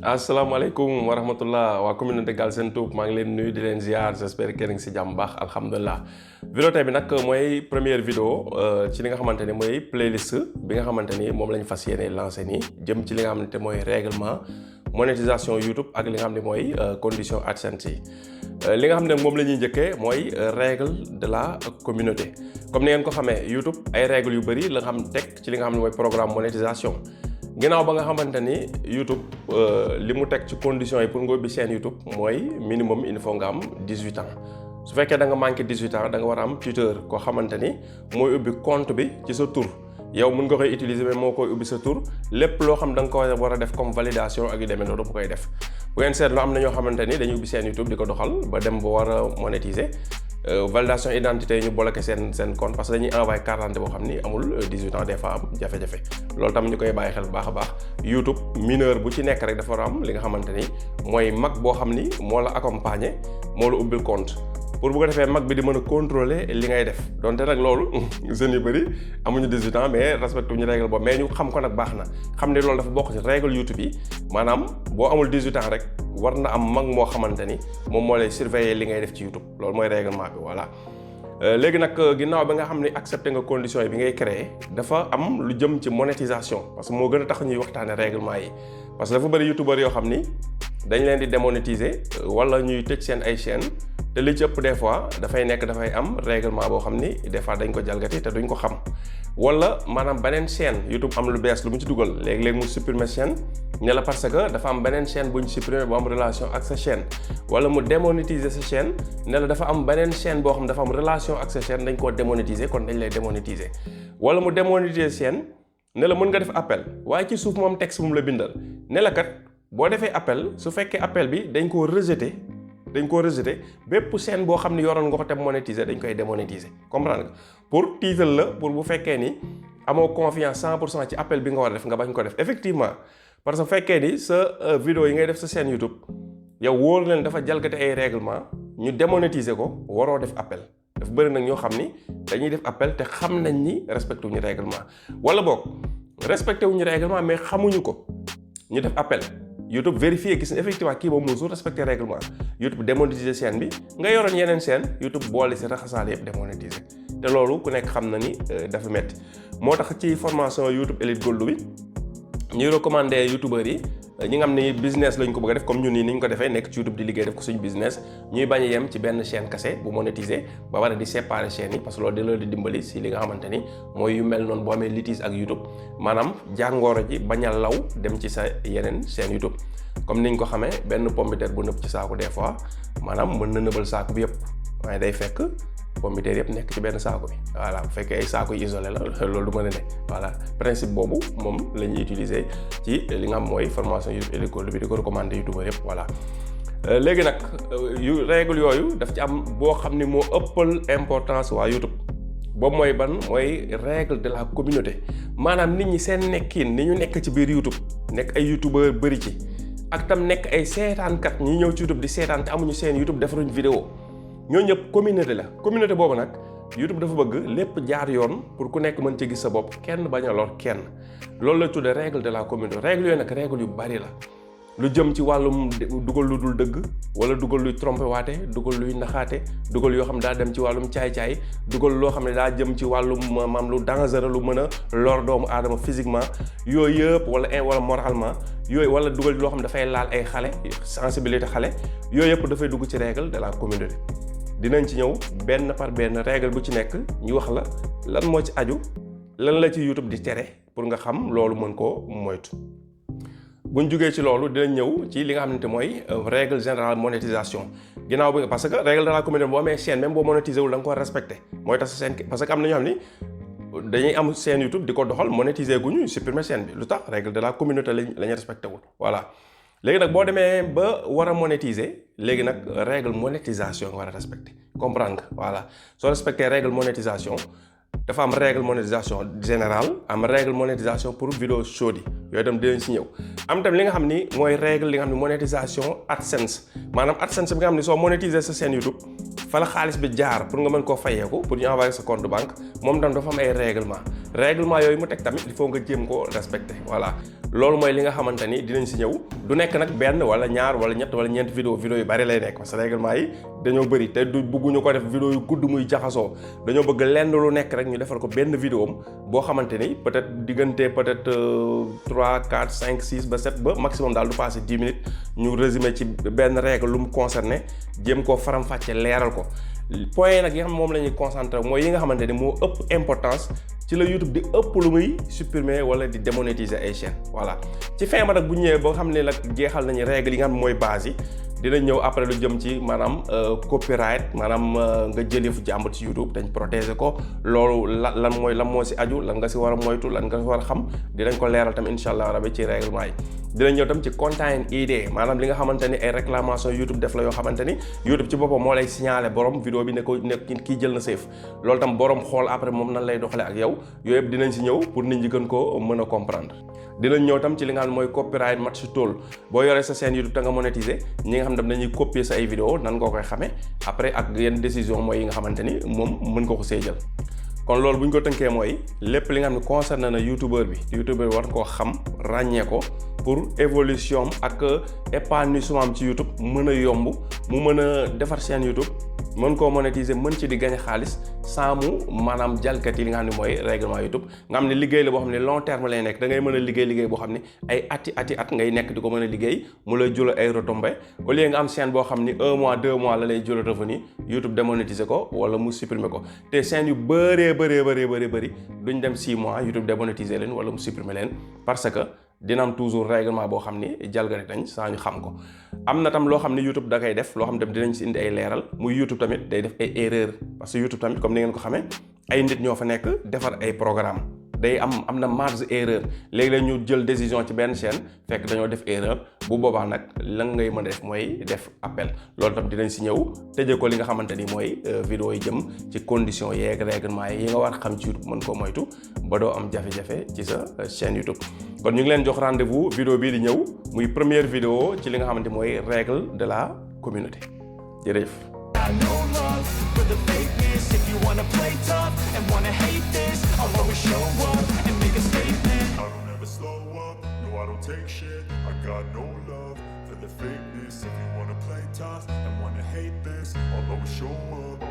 asalaamaaleykum wa rahmatullah waa communauté Galsen Tube maa ngi leen nuyu di leen ziar j'espère que yéen a ngi si jàmm baax alhamdulilah. vidéo tey bi nag mooy première vidéo ci li nga xamante ni mooy playlist bi nga xamante ni moom lañ fas yéene lancé nii jëm ci li nga xamante mooy règlement monétisation YouTube ak li nga xam ne mooy condition AdSense yi. li nga xam ne moom la ñuy njëkkee mooy règle de la communauté comme ni ngeen ko xamee YouTube ay règles yu bëri la nga xam teg ci li nga xam ne mooy programme monétisation. ginnaaw ba nga xamante ni YouTube li mu teg ci conditions yi pour nga ubbi chaîne YouTube mooy minimum il faut nga am 18 ans su fekkee da nga manqué 18 ans da nga war a am tuteur koo xamante ni mooy ubbi compte bi ci sa tur yow mun nga koy utiliser mais moo koy ubbi sa tur lépp loo xam da nga ko war a def comme validation ak yu demee noonu bu koy def bu ngeen seetloo am na ñoo xamante ni dañuy ubbi chaîne YouTube di ko doxal ba dem ba war a monétiser. validation identité yi ñu bloqué seen compte parce que dañuy envoyé carte d'identité boo xam ni amul 18 ans des fois am jafe-jafe loolu tam ñu koy bàyyi xel bu baax a baax YouTube mineur bu ci nekk rek dafa war a am li nga xamante ni mooy mag boo xam ni moo la accompagner moo la ubbil compte pour bu ko defee mag bi di mën a contrôler li ngay def donte nag loolu jeunes yu bëri amuñu 18 ans mais respecté ñu règle boobu mais ñu xam ko nag baax na xam ne loolu dafa bokk ci règle YouTube yi maanaam boo amul 18 ans rek war na am mag moo xamante ni moom moo lay surveiller li ngay def ci YouTube loolu mooy règlement bi voilà. léegi nag ginnaaw ba nga xam ne accepté nga conditions yi bi ngay créer dafa am lu jëm ci monétisation parce que moo gën a tax ñuy waxtaane règlement yi parce que dafa bëri youtubeurs yoo xam ni dañ leen di démonétiser wala ñuy tëj seen ay chaîne te li ci ëpp des fois dafay am règlement boo xam ni des fois dañ ko jalgati te duñ ko xam wala maanaam beneen chaîne YouTube am lu bees lu mu ci dugal léegi-léegi mu supprimer chaîne ne la parce que dafa am beneen chaîne bu ñu supprimer bu am relation ak sa chaîne wala mu démonétiser sa chaîne ne la dafa am beneen chaîne boo xam dafa am relation ak sa chaîne dañ koo démonétiser kon dañ lay démonétiser wala mu démonétiser chaîne ne la mën nga def appel waaye ci suuf moom texte mu la bindal ne la kat boo defee appel su fekkee appel bi dañ koo rejeter bépp chaîne boo xam ne yoroon nga ko te monétiser dañ koy démonétiser comprendre nga pour tiital la pour bu fekkee ni amoo confiance 100% ci appel bi nga war a def nga bañ ko def effectivement parce que fekkee ni sa vidéo yi ngay def sa chaîne YouTube yow wóor leen dafa jalgate ay règlement ñu démonétiser ko waroo def appel dafa bëri nag ñoo xam ni dañuy def appel te xam nañ ni respecté wuñu règlement wala boog respecté wuñu règlement mais xamuñu ko ñu def appel YouTube vérifié gis na effectivement kii moom musul respecté règlement YouTube démonétiser chaîne bi nga yoroon yeneen chaîne YouTube boole si raxasaale yëpp démonétiser te loolu ku nekk xam na ni dafa metti moo tax ci formation YouTube Elite Gold bi ñuy recommandé youtubeurs yi ñi nga xam ni business lañ ko bëgg a def comme ñun nii ni ñu ko defee nekk ci YouTube di liggéey def ko suñu business ñuy bañ a yem ci benn chaîne kese bu monétiser ba war a di séparer chaîne yi parce que loolu di la di dimbali si li nga xamante ni mooy yu mel noonu boo amee litige ak YouTube maanaam jàngooro ji bañ a law dem ci sa yeneen chaîne YouTube comme ni ñu ko xamee benn pomme de terre bu nëb ci saako des fois maanaam mën na nëbal saako bi yëpp waaye day fekk pomme de terre yëpp nekk ci benn saako bi voilà bu fekkee ay saako yu isolé la loolu du mën a ne voilà principe boobu moom la ñuy utiliser ci li nga xam mooy formation YouTube Elite Gold bi di ko recommander youtubeur yëpp voilà. léegi nag yu règle yooyu daf ci am boo xam ni moo ëppal importance waa YouTube boobu mooy ban mooy règle de la communauté maanaam nit ñi seen nekkin ni ñu nekk ci biir YouTube nekk ay youtubeur bëri ci ak tam nekk ay seetaankat ñi ñëw ci YouTube di seetaan te amuñu seen YouTube defaruñ vidéo ñoo ñëpp communauté la communauté boobu nag YouTube dafa bëgg lépp jaar yoon pour ku nekk mën ci gis sa bopp kenn bañ a lor kenn loolu la tuddee règle de la communauté règle yooyu nag règle yu bari la lu jëm ci wàllum dugal lu dul dëgg wala dugal luy trompé waate dugal luy naxaate dugal yoo xam daa dem ci wàllum caay-caay dugal loo xam ne daa jëm ci wàllum maam lu dangereux lu mën a lor doomu aadama physiquement yooyu yëpp wala moralement yooyu wala dugal loo xam ne dafay laal ay xale sensibilité xale yooyu yëpp dafay dugg ci règle de la communauté dinañ ci ñëw benn par benn règle bu ci nekk ñu wax la lan moo ci aju lan la ci YouTube di tere pour nga xam loolu mën koo moytu buñ jugee ci loolu dinañ ñëw ci li nga xamante mooy règle générale monétisation ginnaaw bi parce que règle de la communauté boo amee chaîne même boo monétisé wul da nga ko respecté mooy tax sa chaîne parce que am na ñoo xam ni dañuy am chaîne YouTube di ko doxal monétiser guñu supprimer chaîne bi lu tax règle de la communauté lañu respecté wul voilà. léegi nag boo demee ba war a monétiser léegi nag règle monétisation nga war a respecté comprendre nga voilà soo respecté règle monétisation dafa am règle monétisation générale am règle monétisation pour vidéo short yi yooyu itam dinañ si ñëw am tam li nga xam ni mooy règle li nga xam ni monétisation AdSense maanaam AdSense bi nga xam ni soo monétiser sa chaîne YouTube fa la xaalis bi jaar pour nga mën koo fayeeku pour ñu envoyer sa compte banque moom tam dafa am ay règlement règlement yooyu mu teg tamit il faut nga jéem ko respecter voilà loolu mooy li nga xamante ni dinañ si ñëw du nekk nag benn wala ñaar wala ñett wala ñeent vidéo yu bari lay nekk parce que règlement yi dañoo bëri te du bëgguñu ko def vidéo yu gudd muy jaxasoo dañoo bëgg lenn lu nekk rek ñu defal ko benn vidéo am boo xamante ni peut-être diggante peut-être 3 4 5 6 ba 7 ba maximum daal du passer 10 minutes ñu résumé ci benn règle lu mu concerné jéem koo faram-fàcce leeral ko point yi nag yi nga xam moom la ñuy concentré mooy yi nga xamante ni moo ëpp importance ci la YouTube di ëpp lu muy supprimer wala di démonétiser ay chaînes voilà ci fin ba nag bu ñëwee boo xam ne nag jeexal nañu règle yi nga xam mooy base yi dina ñëw après lu jëm ci maanaam copyright maanaam nga jëlee fu jàmbur ci YouTube dañ protéger ko loolu lan moo si aju lan nga si war a moytu lan nga si war a xam dinañ ko leeral tam incha allah rabi ci règlement yi. dinañ ñëw tam ci content ID maanaam li nga xamante ni ay réclamation YouTube def la yoo xamante ni YouTube ci boppam moo lay signaler borom vidéo bi ne kii jël na safe loolu tam borom xool après moom nan lay doxalee ak yow yooyu yëpp dinañ si ñëw pour nit ñi gën koo mën a comprendre. dinañ ñëw tam ci li nga xam ne mooy copyright match tool boo yoree sa chaîne YouTube te nga monétiser ñi nga xam ne dañuy copier sa ay vidéo nan nga koy xamee après ak yenn décision mooy yi nga xamante ni moom mën nga ko see jël. kon loolu bu ñu ko tënkee mooy lépp li nga xam ne concerné na youtubeur bi war koo xam ràññee ko pour évolution ak épanouissement am ci YouTube mën a yomb mu mën a defar chaîne YouTube mën koo monétiser mën ci di gagner xaalis sans mu maanaam jalkati li nga xam ne mooy règlement YouTube nga xam ne liggéey la boo xam ne long terme lay nekk da ngay mën a liggéey boo xam ne ay at ngay nekk di ko mën a liggéey mu lay jural ay retombées au lieu nga am chaîne boo xam ni 1 mois 2 mois la lay jural revenu YouTube démonétiser ko wala mu supprimer ko te chaîne yu bëree duñ dem 6 mois YouTube démonétiser leen wala mu supprimer leen parce que dina am toujours règlement boo xam ni jalgati nañ saa ñu xam ko am na tam loo xam ne YouTube da koy def loo xam ne dinañ si indi ay leeral muy YouTube tamit day def ay erreur parce que YouTube tamit comme ni ngeen ko xamee ay nit ñoo fa nekk defar ay programme day am na marge erreur léegi la ñu jël décision ci benn chaîne fekk dañoo def erreur bu boobaa nag lan ngay mën a def mooy def appel loolu tam dinañ si ñëw tëjee ko li nga xamante ni mooy vidéo yi jëm ci conditions yeeg règlement yi nga war a xam ci YouTube mën koo moytu ba doo am jafe-jafe ci sa chaîne YouTube. kon ñu ngi leen jox rendez-vous vidéo bii di ñëw muy première vidéo ci li nga xamante mooy règle de la communauté jërëjëf. The fakeness, if you wanna play tough and wanna hate this, I'll always show up and make a statement. I don't ever slow up, no I don't take shit. I got no love for the fakeness. If you wanna play tough and wanna hate this, I'll always show up.